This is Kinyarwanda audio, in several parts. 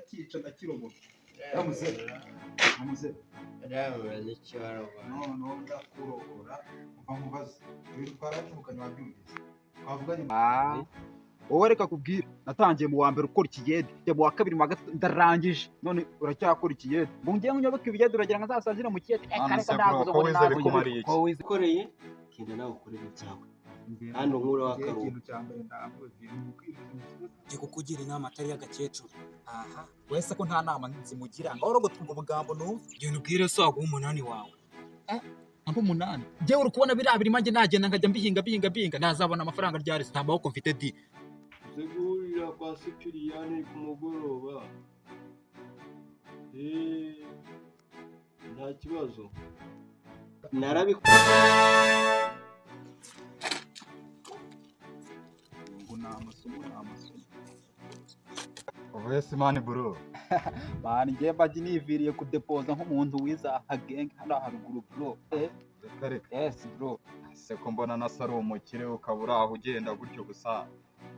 Ndakica ndakirobora. Yamuze. Yamuze. Ndamubaza icyo warobora. Noneho ndakurobora umva nkubaze. Ibintu twarabivuganye wabyumvise. Twavuganye. Wowe reka kubwira natangiye mu wa mbere ukora ikiyede, njya mu wa kabiri, mu wa gatatu ndarangije, none uracyakora ikiyede. Ngo ngiye nyoboke ibiyede uragira ngo nzasazire mu kiyede. None Reka se bro, ntabwo ko wize bikumariye iki? Ko wize ukoreye genda nawe ukorere ibyawe kandi unkure w'akaruhu. Ikintu cya mbere ndambiwe ni ukwivuza imisozi. Ngiye kukugira inama atari iy'agakecuru. Aha wese ko nta nama nzimugira ngaho urogotwumva ubugambo numva. Genda ubwire so aguhe umunani wawe. Ampa umunani njyewe uri kubona biriya birima njye nagenda nkajya mbihinga mbihinga mbihinga nazabona amafaranga ryari nta maboko mfite di. Uze guhurira kwa Sipiriyani ku mugoroba. Nta kibazo. Ngo ni amasomo ni amasomo. Uvuye simani bro. Mani njye mbajya niviriye kudepoza nk'umuntu wiza agenge hano haruguru bro. Reka reka. Yes bro. Se ko mbona na sari umukire ukaba uri aho ugenda gutyo gusa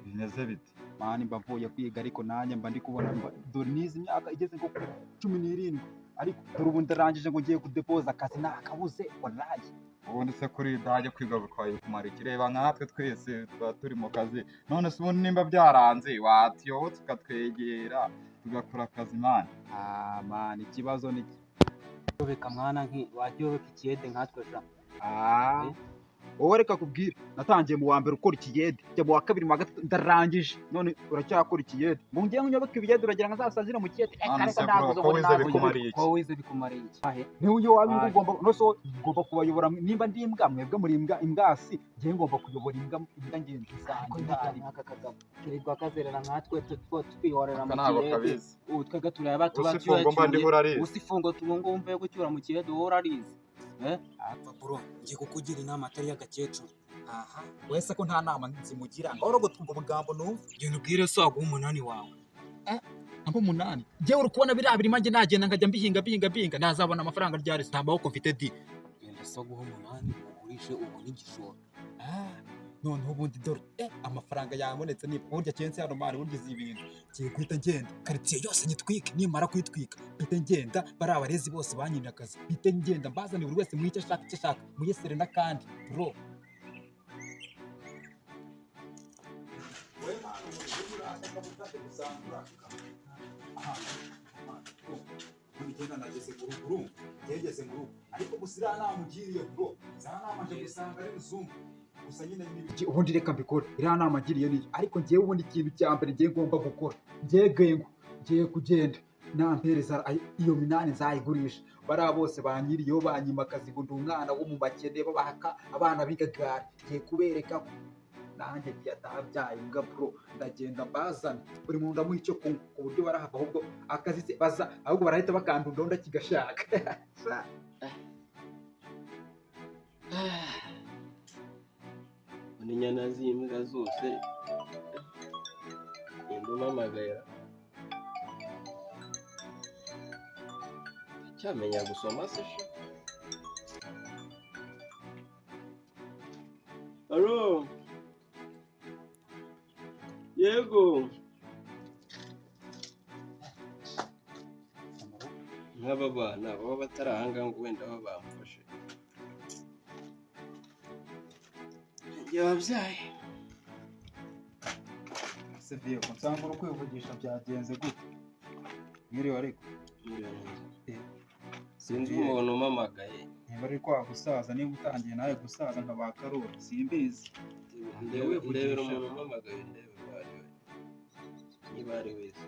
bimeze bite? Mani mba mvuye kwiga ariko nanjye mba ndi kubona dore nizi imyaka igeze nko kuri 17 ariko dore ubu ndarangije ngo ngiye kudepoza akazi nakabuze wallahi. Ubundi se kuri idage kwiga bikwaye kumara iki? Reba nkatwe twese tuba turi mu kazi, none se ubundi nimba byaranze watuyobotse ukatwegera tugakora akazi mani. Ah mani ikibazo ni Yobeka mwana nki wajyobeka ikiyede nkatwe sha. Ah wowe reka kubwira natangiye mu wa mbere ukora ikiyede, njya mu wa kabiri, mu wa gatatu ndarangije, none uracyakora ikiyede. Ngo ngiye nyoboke ibiyede uragira ngo nzasazire mu kiyede. None Reka se ntabwo bro, ko wize bikumariye iki? Ko wize bikumariye iki? Niba uyo waba ugomba no so ugomba kubayobora nimba ndi imbwa mwebwe muri imbwa imbwasi ngiye ngomba kuyobora imbwa imbwa ngenzi zanjye ntari. Nk'aka kagabo kirirwa kazerera nkatwe twihorera mu Aka ntabwo kiyede. kabizi. Ubu twebwe turaba tuba Usi ifungo mba ndiho urarizi. Usi ifungo tubungu mvuye gucyura mu kiyede wowe urarizi. Bro, ngiye kukugira inama atari iy'agakecuru. Aha wese ko nta nama nzimugira ngaho urogotwumva ubugambo numva. Genda ubwire so aguhe umunani wawe. Ampa umunani njyewe uri kubona biriya birima njye nagenda nkajya mbihinga mbihinga mbihinga nazabona amafaranga ryari nta maboko mfite di. Genda so aguhe umunani ugurishe ubone igishoro. Noneho ubundi dore amafaranga yabonetse ni burya kenshi hano mari burya izi ibintu ngiye guhita ngenda karitsiye yose nyitwike, nimara kuyitwika mpite ngenda bariya barezi bose banyimye akazi mpite ngenda mbazane buri wese muhe icyo ashaka icyo ashaka muyesere n'akandi bro. Nageze mu rugo ngegeze mu rugo ariko gusa iriya nama ugiriye bro za nama nje gusanga ari ruzungu gusa nyine ni ubundi reka mbikore iriya nama ngiriye niyo ariko ngewe ubundi ikintu cya mbere ngiye ngomba gukora ngiye gengo ngiye kugenda nampereza iyo minani nzayigurisha bariya bose banyiriyeho banyima akazi ngo ndi umwana wo mu bakene babaka abana b'igagari ngiye kubereka ko nanjye yatabyaye imbwa bro ndagenda mbazana buri muntu ndamuha icyo kunywa ku buryo barahava ahubwo akazi se baza ahubwo barahita bakandunda ndakigashaka. Inyana z'imbwa zose umpamagara cyamenya gusoma se sha. Alo, yego nk'aba bana baba batari ahangaha ngo wenda baba bamufashe yababyaye. Seviye ko nsanga uri kwivugisha byagenze gute? Mwiriwe ariko. Sinzi umuntu umpamagaye. Niba ari kwa gusaza niba utangiye nawe gusaza nka ba Karoli simbizi. Ndebera umuntu umpamagaye ndebe uwo ari we niba ari wese.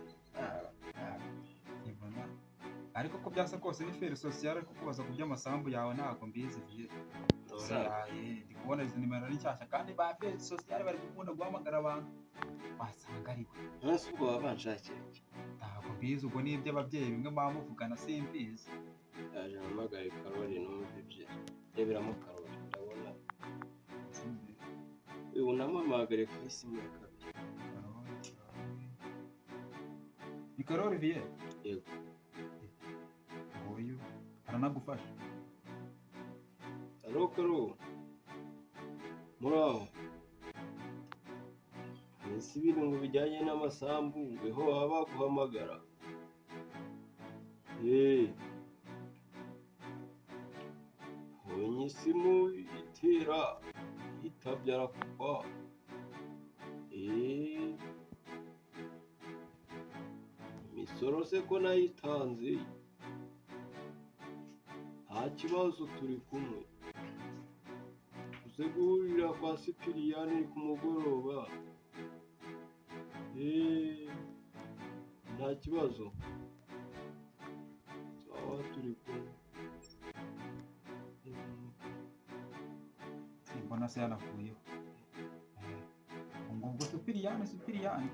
Ariko ko byasa kose ni feri sosiyale ariko kubaza ku by'amasambu yawe ntabwo mbizi viye. Ndi kubona izi nimero ari nshyashya kandi ba feri sosiyale bari gukunda guhamagara abantu wasanga ari we. Nonese ubwo baba banshakira iki? Ntabwo mbizi ubwo ni iby'ababyeyi bimwe muba muvugana simbizi. Yaje mpamagare Karoli numva ibye. Ndeberamo Karoli ndabona. Ubu namuhamagare kuri simu ya kabiri. Ni Karoli viye? Yego. Nguyu aranagufasha. Alo Karoli. Muraho. Ese ibintu ngo bijyanye n'amasambu weho waba baguhamagara? Mbonye isimu itera yitabye arakupa. Imisoro se ko nayitanze, nta kibazo turi kumwe. Uze guhurira kwa Sipiriyani ku mugoroba. Nta kibazo, sawa turi kumwe. Simbona se yanakuyeho. Ngo ubwo Sipiriyani Sipiriyani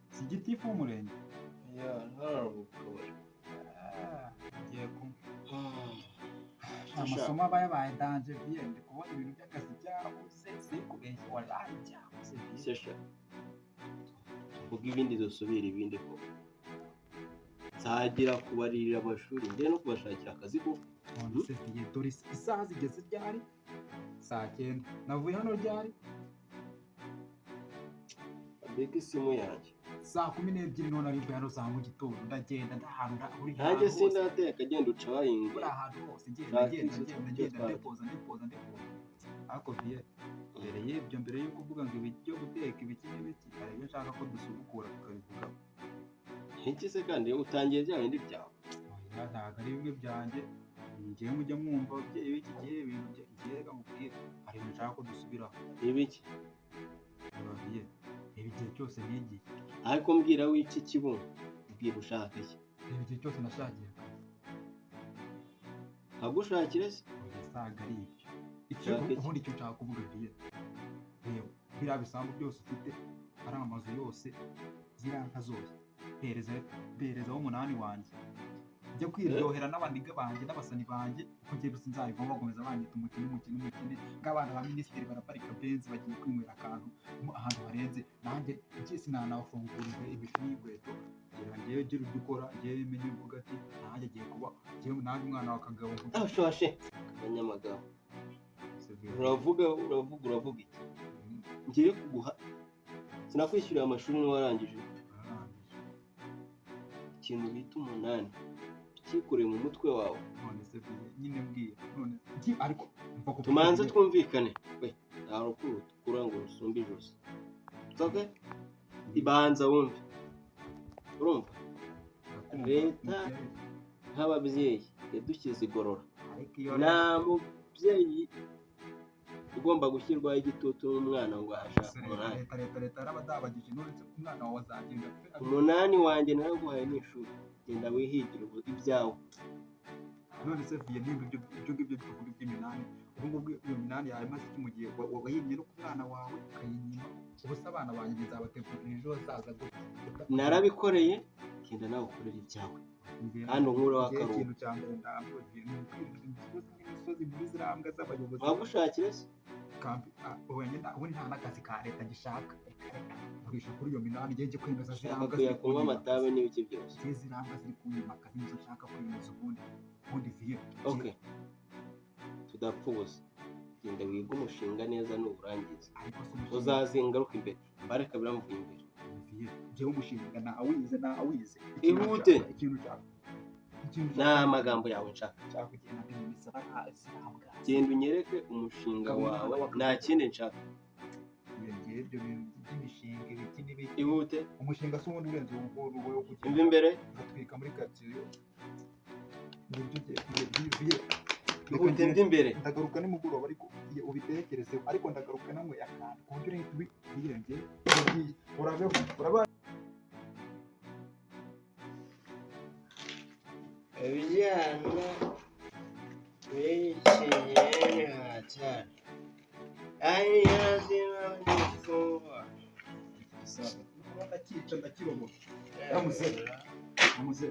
si gitifu w'umurenge? Ya ntararuhuka we. Ngiye kunywa. Amasomo aba yabaye danje viye, ndi kubona ibintu by'akazi byabuze, sikubeshya wallahi byabuze viye. Sesha, tuvuge ibindi dusubire ibindi koko. Nzagira kubaririra amashuri njye no kubashakira akazi koko. None se viye, dore isaha zigeze ryari? Saa 9. Navuye hano ryari? Mbega isimu yanjye. Saa 12 none ari hano za mu gitondo, ndagenda ndahantu uri Nanjye sindateka, genda ucayinge. Uri ahantu hose ngenda ngenda ngenda ngenda ndepoza ndepoza ndepoza. Ariko viye, mbere y'ibyo, mbere yo kuvuga ngo ibyo guteka ibiki n'ibiki, hari ibyo nshaka ko dusubukura tukabivugaho. Iki se kandi utangiye bya bindi byawe? Oya, ntabwo ari bimwe byanjye. Ngiye mujya mwumva ababyeyi b'iki gihe ibintu ngiye reka nkubwire, hari ibintu nshaka ko dusubiraho. Ibiki? Reba viye, reba igihe cyose nigiye. Ariko mbwira w'iki kibuno, mbwira ushaka iki? Reba igihe cyose nashakiye akazi. Nkagushakire se? Oya, saga ari ibyo. Icyo ubundi icyo nshaka kuvuga viye, reba biriya bisambu byose ufite, ari amazu yose, ziriya nka zose, mperezaho 8 wanjye. Njya kwiryohera n'abaniga banjye n'abasani banjye, kuko ngiye gusa nzabivamo bakomeza banyita umukene umukene umukene, nk'abana ba minisitiri baraparika benzi bagiye kwinywera akantu ahantu harenze, nanjye ngiye sinanabafungurira imishumi y'inkweto. Ngira ngewe gira ibyo ukora, ngewe menye mvuga ati nanjye agiye kuba ngewe nanjye umwana wa Kagabo. Ushoshe abanyamagabo, uravuga uravuga uravuga iki? Ngiye kuguha, sinakwishyurira amashuri n'uwarangije. Ikintu bita 8 cyikoreye mu mutwe wawe. None se nyine mbwira none ariko tumanze twumvikane we, nta rukuru tukura ngo rusumbe ijosi. Okay? Ibanza wumve, urumva leta nk'ababyeyi yadushyize igorora. Nta mubyeyi ugomba gushyirwaho igitutu n'umwana ngo ashake 8. Leta yarabadabagije, none se umwana wawe azagenda? 8 wanjye naraguhaye n'ishuri, genda wihigire ibyawe. None se viye, nimba ibyo ngibyo tuvuga iby'iminani, ubu ngubu iyo minani yawe imaze iki mu gihe wayimye no ku mwana wawe ukayinyima? Ubu se abana banjye nzabategurira ejo hazaza gute? Narabikoreye, genda nawe ukorere ibyawe kandi unkureho akaruhuko. Ikintu cya mbere ndambiwe ni ukwirirwa imisozi n'imisozi muri ziriya mbwa z'abayobozi. Wagushakire se? Ubundi nta n'akazi ka leta gishaka. Gurisha kuri iyo minani ngiye kwemeza ziriya mbwa ziri kunywa amatabe n'ibiki byose. Ziriya mbwa ziri kunywa akazi nizo nshaka kwemeza ubundi. Ubundi viye. Okay. Tudapfa ubusa. Genda wige umushinga neza nuwurangiza. Uzazingaruka imbere. Mbareka biramuvuye imbere. Viye, njyewe umushinga nawize nawize. Ihute. Ikintu nshaka. Nta magambo yawe nshaka. Nshaka kugenda mbimisa ziriya. Genda unyereke umushinga wawe, nta kindi nshaka. Ngiye ibyo bintu by'imishinga ibiki n'ibiki. Ihute. Umushinga se ubundi urenze uwo nguwo wo kugenda. Imva imbere. Ngatwika muri quartier. Nibyo Ihute mva imbere. Ndagaruka nimugoroba ariko ubitekerezeho, ariko ndagaruka nanyweye akantu ku buryo urahita ubirenge. Urabeho urabe. Ibyana bikeneye cyane ari yazima. Ndakica ndakirobora. Yamuze. Yamuze.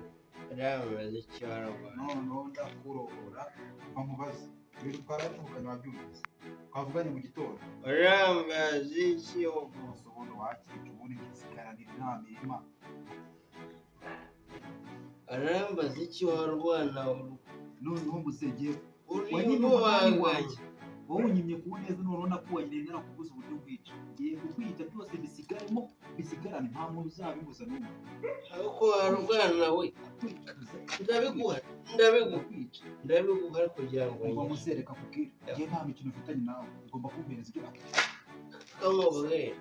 Yamaze cyarwa. Noneho ndakurobora bamubaze. Ibintu twarabivuganye wabyumvise. Twavuganye mu gitondo. Urambaza iki? Umunsi ubundi wakica ubundi ngisigaranira nta mirima. Arambaza iki warwana? Noneho muzegeye uri wanjye. Wowe unyimye ku neza none nakubaye narakubuza uburyo bwica. Ngiye kukwica byose bisigaremo bisigarane, nta muntu uzabibuza n'umwe. Ariko warwana we. Ndabiguha, ndabiguha, ndabiguha kugira ngo Ugomba muzereka kubwira njye nta mikino mfitanye nawe, ugomba kumpereza ibyo. Kamubwire,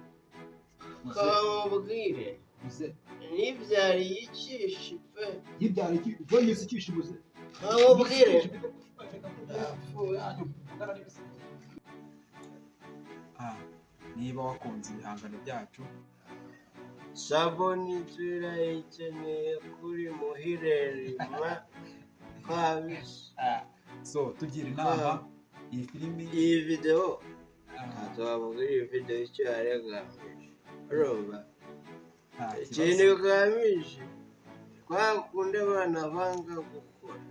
kamubwire. Muze. Nibyariye ikishi pe. Yibyara iki? Ubwo yise ikishi, muze. Kamubwire. Ah, niba wakunze ibihangano byacu, Saboni turayikeneye kuri muhirerima kabisa. So tugira inama iyi filimi. Iyi videwo, ah, twabwira iyi videwo icyo yari igamije, urumva? Nta Ikintu kibazo. bigamije, twakunda abana banga gukora,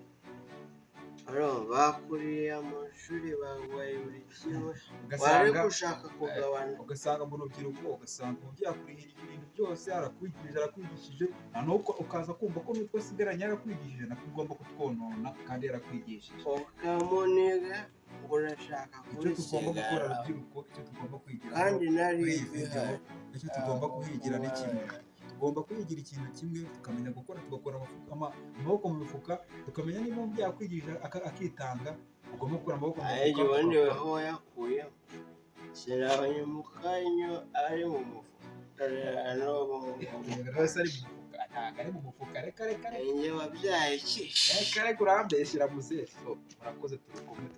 urumva? Bakuriye amashuri, barwaye buri kimwe, wari Ugasanga gushaka kugabana. Ugasanga mu rubyiruko, ugasanga umubyeyi akurihira ibintu byose, arakwigishije, arakwigishije, na nuko ukaza kumva ko n'utwo asigaranye yarakwigishije nako ugomba kutwonona kandi yarakwigishije. Ukamuniga ngo urashaka Icyo tugomba gukora, kubisigara. rubyiruko, icyo tugomba kwigira Kandi nari kuri iyi video, bihari. icyo tugomba kuhigira ni kimwe, tugomba kwigira ikintu kimwe, tukamenya gukora, tugakora amaboko mu mifuka, tukamenya niba umubyeyi akwigisha akitanga, ugomba gukura amaboko mu Ayo mifuka ubundi ugakora. weho wayakuyemo, sinabonye mu kanyo ari mu mufuka n'ubu. Rwose ari mu mufuka? Ntabwo ari mu mufuka, reka reka reka. Ninjye wabyaye ikishi. Reka reka, urambeshyira muzehe. So, murakoze, turi kumwe.